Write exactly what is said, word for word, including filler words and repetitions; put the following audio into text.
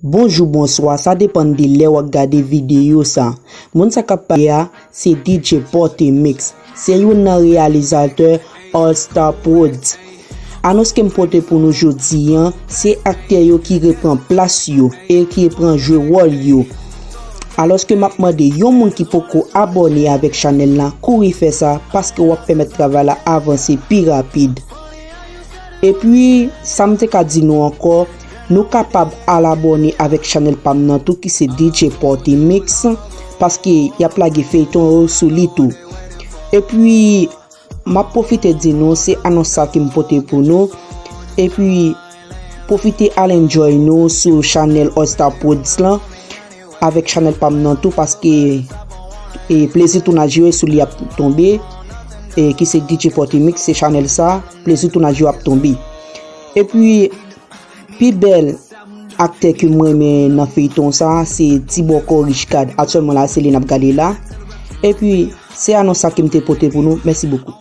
Bonjou, bonswa, sa depann de lè w ap gade videyo sa. Moun sa k ap pale a, se D J Porte Mix. Se youn nan reyalizatè All Star Prodz. Anons ke m pote pou nou jodi a, se aktè yo ki repran plas yo e ki repran jwe wòl yo. Alòske m ap mande yon moun ki poko abòne avèk chanèl la, kouri fè sa, paske w ap pèmèt travay la avanse pi rapid. Epi, sa m te ka di nou ankò, nou kapab al abòne avèk chanèl pa m nan tou ki se D J Porte Mix, paske y ap lage feyton yo sou li tou. Epi, m ap pwofite di nou, se anons sa ke m pote pou nou. Epi, pwofite al enjoy nou sou chanèl All Star Prodz lan, avèk chanèl pa m nan tou, paske e plezi tounaj yo sou li ap tonbe, e ki se D J Porte Mix, se chanèl sa, plezi tounaj yo ap tonbe. Epi, pi bèl aktè ke m renmen nan feyton sa, se Ti Bòkò Richcard. Aktyèlman la, se li n ap gade la. Epi, se anons sa ke m te pote pou nou. Mèsi bokou.